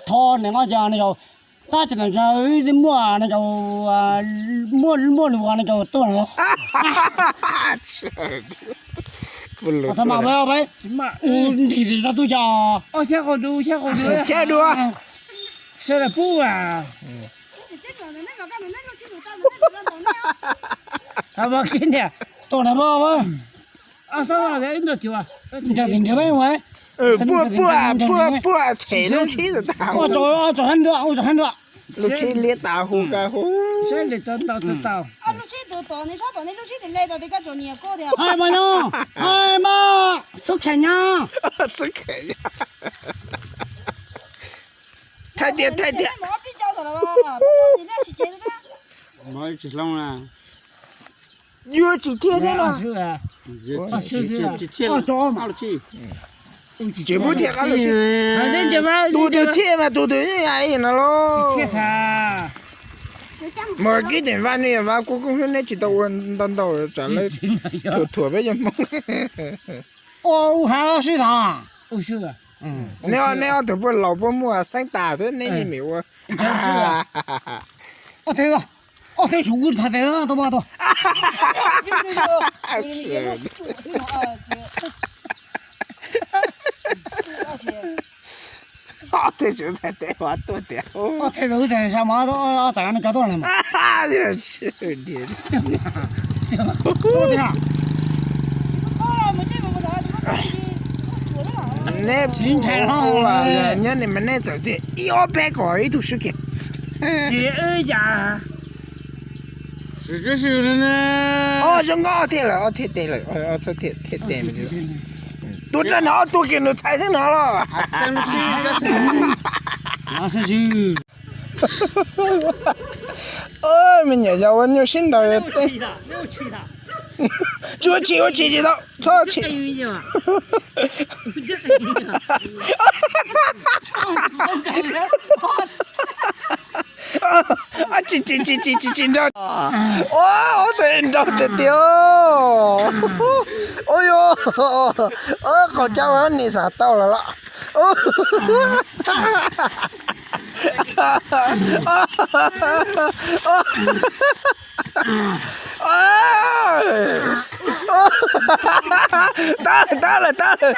Tho nim no ces no yog tab tsis no yog muaj no yog muaj muaj lus no yog tuaj no. Txhob mas nrig tsis tau tuaj yog. Cheb dua. Sawv daws pub a. Tuaj na. Nrog tim nrhiav peb ua. Puaj puaj puaj tshem lub tshib tas. Ua tso, ua tso heev ntua, ua tso heev ntua. Lub tshib liab tas hu ka hu. Hais mas no, hais mas xub kheem nyo. Xub kheem nyo. Thaij tiag, thaij tiag. Yuav tsis thiaj thiab no. Tsis pub thiaj qab lub tshib. Tus twg thiaj mas tus twg yeej no los. Mas kib teem vaj nej yog vaj kub koob hnub neb tsis tau ua ntau ntau tsam lawv thuam thuam peb cov Hmoob. Ua ub hav sib tag. Neb, neb ob tug puab laus puab muaj xeeb tas thiab neb yeej meem ua. Ob tug, ob tug tsum kuv txhais tes tau mas tau. Ob tug tsum txhais tes ua tuaj tias. Ob tug tsum txhais tes ua tuaj tias. Neb nyob ni mas neb txawm txiv ib ob peb kom ib tug swb kiag. Ob zoo nkauj thiaj lawm, ob thiaj tes lawm, ob txhob thiaj tes. Tuaj rau no ob tuaj kiag nws txhais xwb no los. Me nyuam yaus ua nyuj sib nraus tej. Tsis ua tshis, ua tshis tsis tau, txhob tshis. Tsis tsis tsis tsis tsis nrau. Ua, ua tes nrau tiag tiag. Ua yuav, qhov cab ua nim xav tau lawm los. Tab lawm, tab lawm, tab lawm.